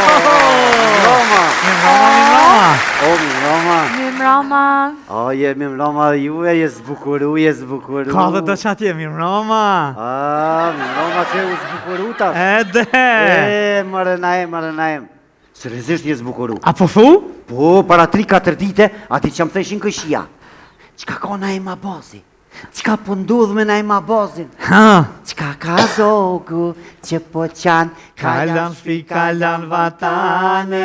Mirëmrama! Mirëmrama, mirëmrama! O, mirëmrama! Mirëmrama! O, je mirëmrama dhe juve, je zbukuru, je zbukuru. Ka dhe do që atje, mirëmrama! A, mirëmrama që u zbukuru tash. Edhe! E, more Naim, more Naim. Seriozisht je zbukuru. A po thu? Po, para 3-4 dite, ati që më theshin këshia. Çka ka Naim Abazi? Çka po ndodh me Naim Abazin? Ha! Çka ka zogu që po qan Ka lan shpi, ka lan vatane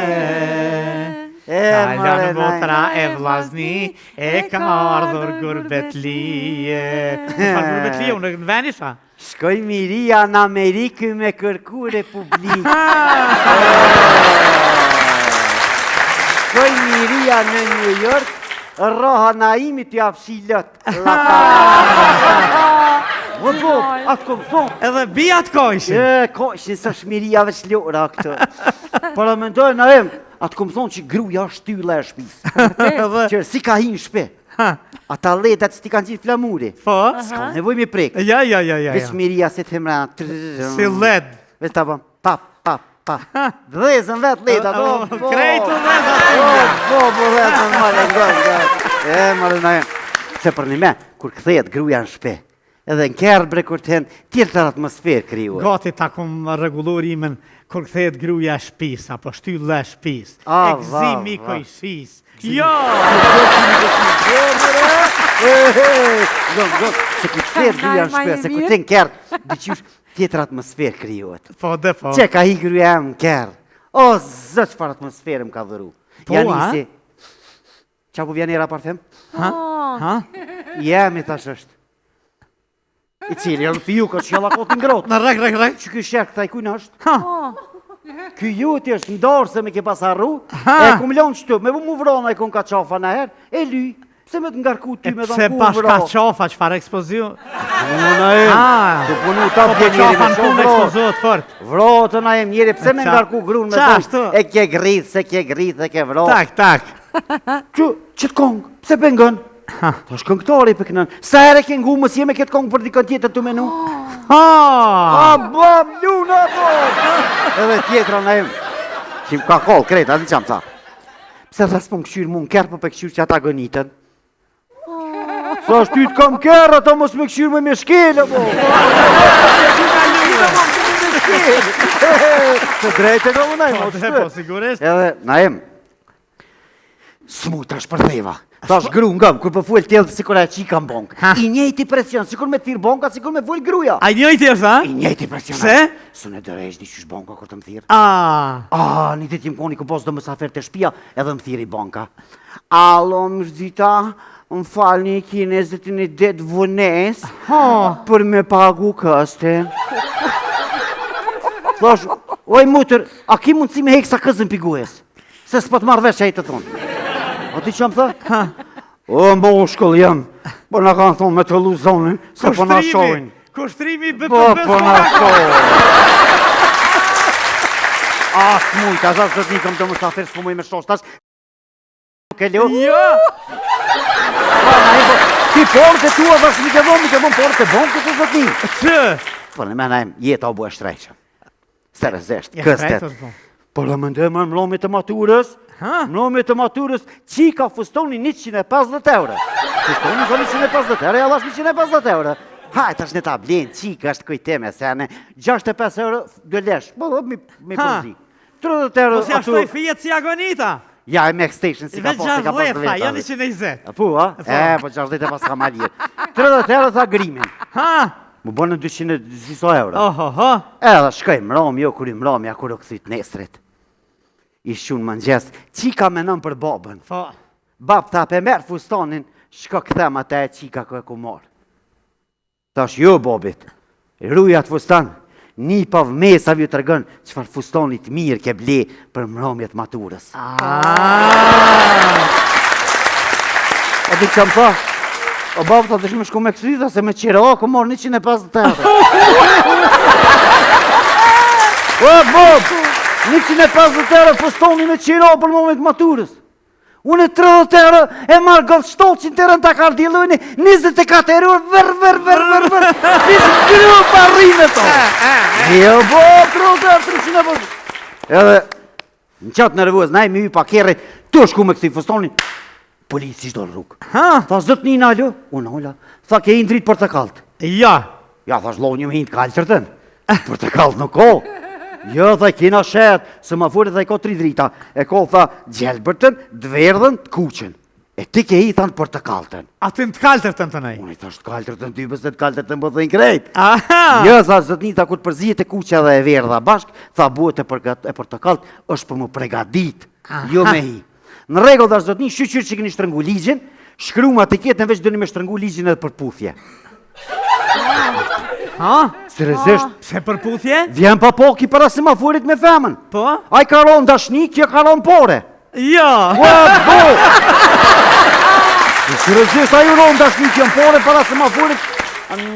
E, Ka more, lan Naim. motra e vllazni E ka ardhur gurbetlie Çfarë gurbetlie, unë në ven isha Shkoj Miria në Amerikë me kërku republikë. Shkoj Miria në New York, rroha Naimi t'ja fshi lot. Më po, atë kom thonë. Edhe bijat kojshin E, kojshin, s'është Miria veç lora këtë. Para mendoj, Naim, atë kom thonë që gruja është shtylla e shpisë. Edhe Që si ka hi në shpi. Ha, Ata ledat që ti kanë gjithë flamuri. po S'ka nevoj me prek. Ja, ja, ja, ja, Veç ja. Miria se të themra. Si led Veç ta bëm, pap, pap, pap. Dhezën vetë ledat, o, po. Krejt u dheza Po, po, po, dhezën, more, ngoj, ngoj. E, more, Naim. Se për një me, kur kthehet gruja në shpi, edhe në kerr bre kur të hen, tjetër atmosferë krijohet. Gati ta kum rregullu rimën kur kthehet gruja e shtëpisë apo shtylla e shtëpisë. A, E gëzimi va, va. kojshisë. Jo! Gëm, gëm, se kur kthehet gruja në shpi, se kur të hen në kerr, diqysh, tjetër atmosferë krijohet. Po, dhe po. Që ka hi gruja em në kerr? O, zë çfarë atmosferë më ka dhuru. Po, Ja a? nisi. Qa po vjen era parfum? Ha? Ha? Jemi tash është. I cili edhe fiju ka që jalla kot ngrohtë. Në rrek, rrek, rrek. Që ky sherr këta i kujnë është? Ha! Ky joti është ndarë se me ke pas harru, Ha. e kum lonë qëtu, me mu vrona e kun ka qafa në herë, e ly, pse me të ngarku ty E me pse dhënë ku bash vra? ka qafa, çfarë ekspozio? Unë e, Ah. të punu ta Po po bje njeri qafa me në shumë punë vra. ekspozohet fort. Vrotën a e njeri, pse me Qa- ngarku grun me Qa thonë, ashtu? e ke grith, se ke grith, e ke vra. Tak, tak. Që, që të kongë, pse pengon? Ha. Tash këngëtari për kënën. Sa herë ke ngu, mos je me këtë kongë për dikën tjetër të menu? Ha! A, bab, luna, bab! Edhe tjetra në em. Që më ka kollë, krejt, a di që më tha. Pse tha s'po më këshyrë mu në kerr, po për këshyrë që ata gënitën? Sa është ty të kam kerr, ato mos me këshyrë me me shkelë, po. Të drejtë e kam unë, Po, mos dhe, të. po, sigurisht. Edhe, Naim, smu ta shpërtheva. Thash gru ngëm, kur po fuel tjellë sikur ajo çika në bankë. Ha. I njëjti presion, sikur me thirr banka, sikur me fuel gruja. A i njëjti është, ha? I njëjti presion. Pse? S'u në dorëheq di qysh banka kur të më thirr. A, A, një ditë jem koni ku pas do mësafer të shtëpia, edhe më thirri banka. Allo, mirëdita, më falni, ki 21 ditë vones Ha. për me pagu këstin. Thash, oj mutër, a ki mundësi me hek sa këzën pigues? Se s'po të marrë vesh që ai të thonë. A ti që më tha? Ha. O, mbo u shkoll jam, po na kanë thonë me të luzonin, se po na Kushtrimi, shohin. kushtrimi i Po, BPB-s po na shohin. A, s'muj, ta zash zotni, kom të mësafer, s'po muj me shosh, tash. Nuk e leo. Jo! Po, na i po, ti porët e tua, thash, mi ke dhonë, mi ke dhonë porët e bonkës, o zotni. Që? Po, në mena em, jeta u bu e shtrejshëm. Seriozisht, Ja, këstet. shtrejt është, po. Po dhe mendoj më mbrëmje të maturës, Ha? mbrëmje të maturës, qika fustoni 150 euro. Fustoni ka 150 euro, ja lash 150 euro. Ha, tash ne ta blen, qika është kujtime, se ne 65 euro do lesh, po po, mi mi Ha. përzi. 30 euro Po si ashtoj fijet si agonita. Ja, e Max Station si ka Veç pas, si ka pas 60, të tha, veta. jo 120. A, Po, a? E, po 60 e pas ka ma lirë. 30 euro tha grimin. Ha? Mu bënë 200 disa euro. Oho, ho. Edhe shkoj mram, jo kur i mram, ja kur u kthyt nesrit. I shun mëngjes, qika menon për babën. Po. Bab tha, pe merr fustanin, shko kthem atë e qika ku e ku marr. Thash, jo babit, ruj atë fustan, nipa vmesave ju tregon çfarë fustani të mirë ke ble për mramjet maturës. Ah. A di që më tha? O babë, tha, dësh me shku me kësy, tha, se me qira, ku marrë 150 euro. O, babë, 150 euro fustoni me qira për moment maturës. Unë e 30 euro e marrë gëllë 700 euro në ta kardillojni, 24 euro, ver, ver, ver, ver, ver, nisë gru pa rrime to. Jo, bo, 30 euro, 300 euro. Edhe, Në qatë nervoz, na jemi pa kerrit, tu shku me kthy fustanin, polici çdo rrugë. Ha? Tha, zotni nalu, unë nala, tha, ke hi n'dritë portokallt. Ja. Ja, thash, vllau, një me hi n't'kaltërtën, portokallt nuk ko. Jo, tha, kena shet, semaforit tha, i ka tri drita, e ka, tha, gjelbërtën, t'verdhën, t'kuqën. E ti ke hi, tha, n'portokalltën. A ti në të kaltërtën të nej? Unë i thash të kaltërtën ty, pse të kaltërtën po thënë krejt. Aha! Jo, tha, zotni, tha, kur të përzihet e kuqja dhe e verdha bashk, tha, buhet e, përgat, e portokallt, është për mu pregadit, jo me hi. Në rregull, thash, zotni, shyqyr që keni shtrëngu ligjin, shkrum etiketën veç doni me shtrëngu ligjin edhe për puthje. Ha? Seriozisht? Pse për puthje? Vjen pa poki para semaforit me femën. Po? Ai ka ronë dashni, kjo ka ronë pore. Jo. Ua, bo! Seriozisht, ai ronë dashni, kjo në pore para semaforit.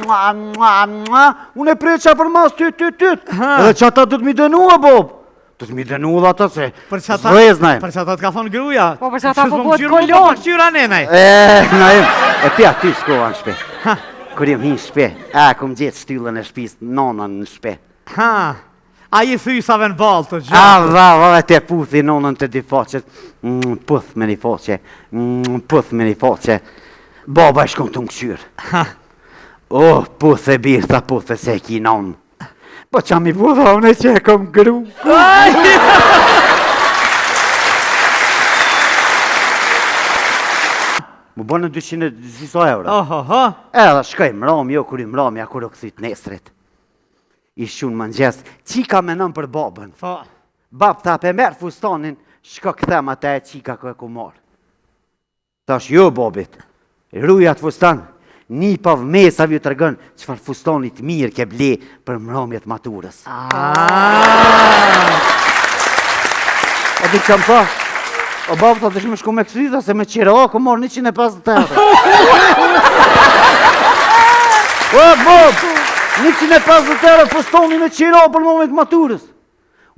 Mua, mua, mua. Unë e preqa për mas, ty, ty, ty. Edhe që ata do të m'i dënu, e bob. Do të m'i dënu dhe ata se Për që ata, zvez na për që ata të ka thonë gruja. Po, për që ata Se po s'po bëhet m'kqyr, po kolon. m'kqyr a nenaj. E, Naim, e ti aty shkova në shpi. Kur jem hi në shpi, a, kum gjetë shtyllën e shpis, nonën në shpi. Ha. A i thysave në ballë të gjë. A, dha, dha, e te puthi nonën të dy faqet. Mm, puth me një faqe, mm, puth me një faqe. Baba e shkon të më këqyrë. Ha. Oh, puth e bir, tha puthe se e ki nonë. Po qa mi putha unë që e kom gru. Mu bënë 200 e disa euro. Oho, ho. Edhe shkoj mram, jo kur i mram, ja kur u kthyt nesrit. I shqun mëngjes, qika menon për babën. Po. Bab tha pe merr fustanin, shko kthem atë e qika ku e ku marr. Thash jo babit, ruj atë fustan, nipa vmesave ju tregon çfarë fustani të mirë ke ble për mramjet maturës. A di ç'më tha? O babë, tha, të me shku me kthy, tha, se me qira, ku marrë 150 euro. O babë, 150 euro fustani me qira për mramjet maturës.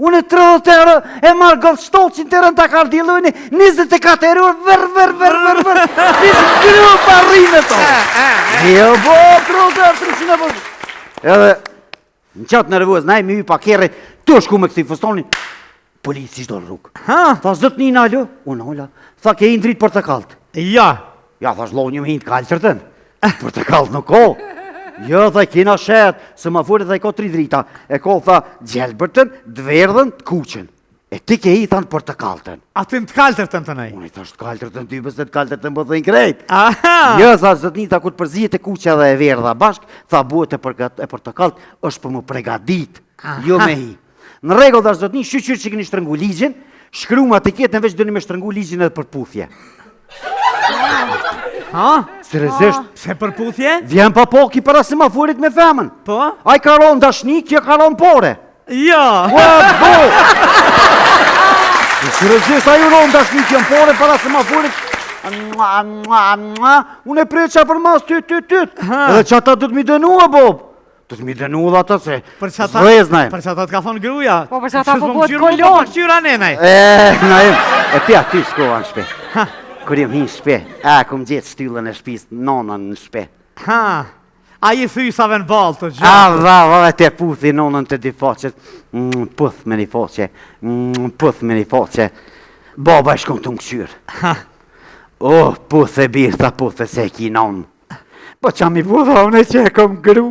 Unë 30 euro e marrë gëllë 700 euro në ta kardillojni, 24 euro, vër, vër, vër, vër, vër, vër, gru pa rrime to. Jo, bo, 30 euro, 300 euro. Edhe, në qatë nervoz, na jemi pa kerrit, tu shku me kthy fustanin, polici çdo rrugë. Ha? Tha, zotni nalu, unë nala, tha, ke hi n'dritë portokallt. Ja. Ja, thash, vllau, një me hi n't'kaltërtën, portokall nuk ko. Jo, tha, kena shet, semaforit tha, i ka tri drita. E ka, tha, gjelbërtën, t'verdhën, t'kuqën. E ti ke hi, tha, në portokalltën. A ti në të kaltërtën të nej? Unë i thash të kaltërtën ty, pse të kaltërtën po thënë krejt. Aha. Jo, tha, zotni, tha, kur të përzihet e kuqja dhe e verdha bashk, tha, buhet e, përgat, e portokallt, është për mu pregadit, jo me hi. Në rregull, thash, zotni, shyqyr që keni shtrëngu ligjin, shkrum etiketën veç doni me shtrëngu ligjin edhe për puthje. Ha? Seriozisht? Pse për puthje? Vjen pa poki para semaforit me femën. Po? Ai ka ronë dashni, kjo ka ronë pore. Jo. Ua, bo! Seriozisht, ai ronë dashni, kjo në pore para semaforit. Mua, mua, mua. Unë e preqa për mas, ty, ty, ty. Edhe që ata do të m'i dënu, e bob. Do të m'i dënu dhe ata se Për që ata, zvez na për që ata të ka thonë gruja. Po, për që ata Se po s'po bëhet m'kqyr, po kolon. m'kqyr a nenaj. E, Naim, e ti aty shkova në shpi. Kur jem hi në shpi, a, kum gjetë shtyllën e shpis, nonën në shpi. Ha. A i thysave në ballë të gjë. A, dha, dha, e te puthi nonën të dy faqet. Mm, puth me një faqe, mm, puth me një faqe. Baba e shkon të më këqyrë. Ha. Oh, puthe bir, tha puthe se e ki nonë. Po qa mi putha unë që e kom gru.